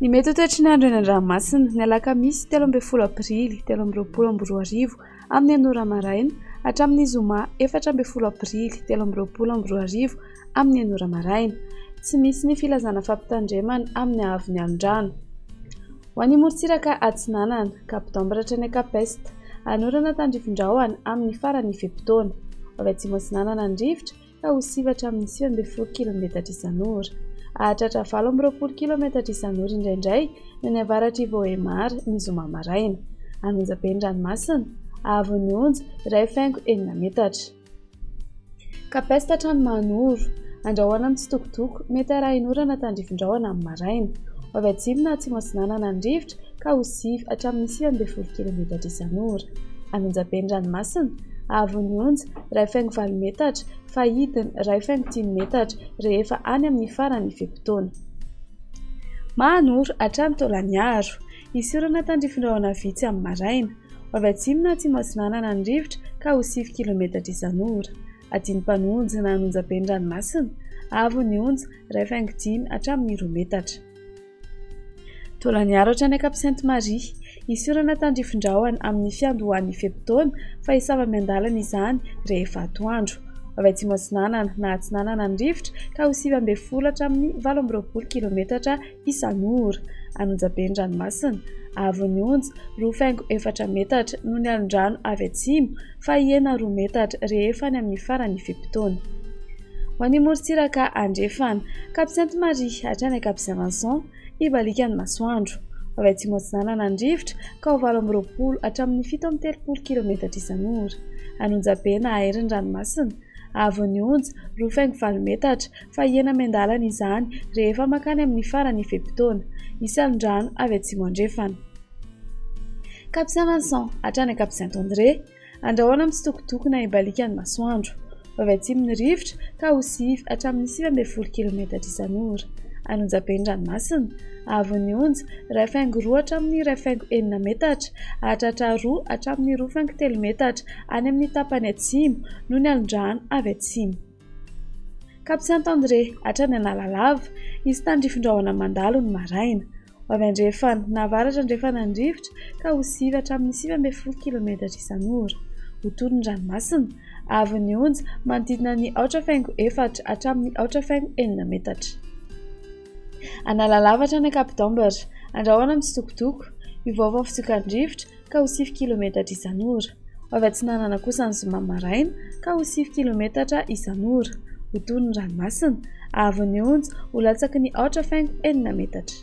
Ny mety ho toetry ny andro eny an-dranomasina, ny alakamisy 13 aprily 2023 amin'ny enina ora maraina hatramin'ny zoma 14 aprily 2023 amin'ny enina ora maraina. Tsy misy ny filazana fampitandremana amin'ny haavon'ny alon-drano. Ho an'ny morontsiraka atsinanana, Cap d'Ambre hatrany Cap Est, hanorana tandrifin-drahona amin'ny faran'ny fe-potoana. Ho avy atsimo atsinanana ny rivotra ka ho sivy hatramin'ny 19 kilometatra isan'ora. Hahatratra 28 kilometatra isan'ora indraindray ny any avaratr'i Vohemar ny zoma maraina. An'onjabe ny ranomasina, haavon'ny onja 1,6 metatra. Cap Est hatrany Mahanoro. Andrahona mitsitokotoko, mety harahin'orana tandrifin-drahona amin'ny maraina. Ho avy atsimo na atsimo atsinanana ny rivotra ka ho sivy hatramin'ny 19 kilometatra isan'ora. An'onjabe ny ranomasina, haavon'ny onja 1,8 metatra fa hidina 1,5 metatra rehefa any amin'ny faran'ny fe-potoana. Mahanoro hatrany Taolagnaro. Hisy orana tandrifin-drahona vitsy amin'ny maraina. Ho avy atsimo na atsimo atsinanana ny rivotra ka ho sivy kilometatra isan'ora. Adin'ny-mpanonja na an'onjabe ny ranomasina, avo ny onja, 1,5 hatramin'ny roa metatra. Taolagnaro hatrany Cap Sainte Marie. Hisy orana tandrifin-drahona amin'ny fiandohan'ny fe-potoana fa hisava miandalana izany rehefa atoandro. Avy atsimo atsinanana na atsinanana ny rivotra ka ho 19 hatramin'ny 28 kilometatra isan'ora. An'Onjabe ny ranomasina, haavon'ny onja, 2,4 metatra noho ny alon-drano avy atsimo fa hihena roa metatra rehefa any amin'ny faran'ny fe-potoana. Ho an'ny morontsiraka andrefana, Cap Sainte Marie hatrany Cap Saint Vincent, hibaliaka ny masoandro. Avy atsimo atsinanana ny rivotra ka ho 28 hatramin'ny 37 kilometatra isan'ora. An'Onjabe na hahery ny ranomasina, haavon'ny onja, 2,8 metatra fa hihena miandalana izany rehefa mankany amin'ny faran'ny fe-potoana. Hisy alon-drano avy atsimo andrefana. Cap Saint Vincent hatrany Cap Saint André. Andrahoana mitsitokotoko na hibaliaka ny masoandro. Ho avy atsimo ny rivotra ka ho sivy hatramin'ny 19 kilometatra isan'ora. An'Onjabe ny ranomasina. Haavon'ny onja, 1,2 hatramin'ny 1,6 metatra, hahatratra 2 hatramin'ny 2,3 metatra any amin'ny tapany atsimo noho ny alon-drano avy atsimo. Cap Saint André hatrany Analalava, hisy tandrifin-drahona mandalo ny maraina. Ho avy andrefana na avaratra andrefana ny rivotra ka ho sivy hatramin'ny 19 kilometatra isan'ora. Ho tony ny ranomasina, haavon'ny onja manodidina ny 4.4 hatramin'ny 4.6 metatra. Analalava hatrany Cap d'Ambre, andrahona mitsitokotoko, hiovaova ny fitsokan'ny rivotra ka ho sivy kilometatra isan'ora. Ho avy atsinanana kosa ny zoma maraina ka ho sivy kilometatra isan'ora. Ho tony ny ranomasina, haavon'ny onja ho latsaky ny 4.6 metatra.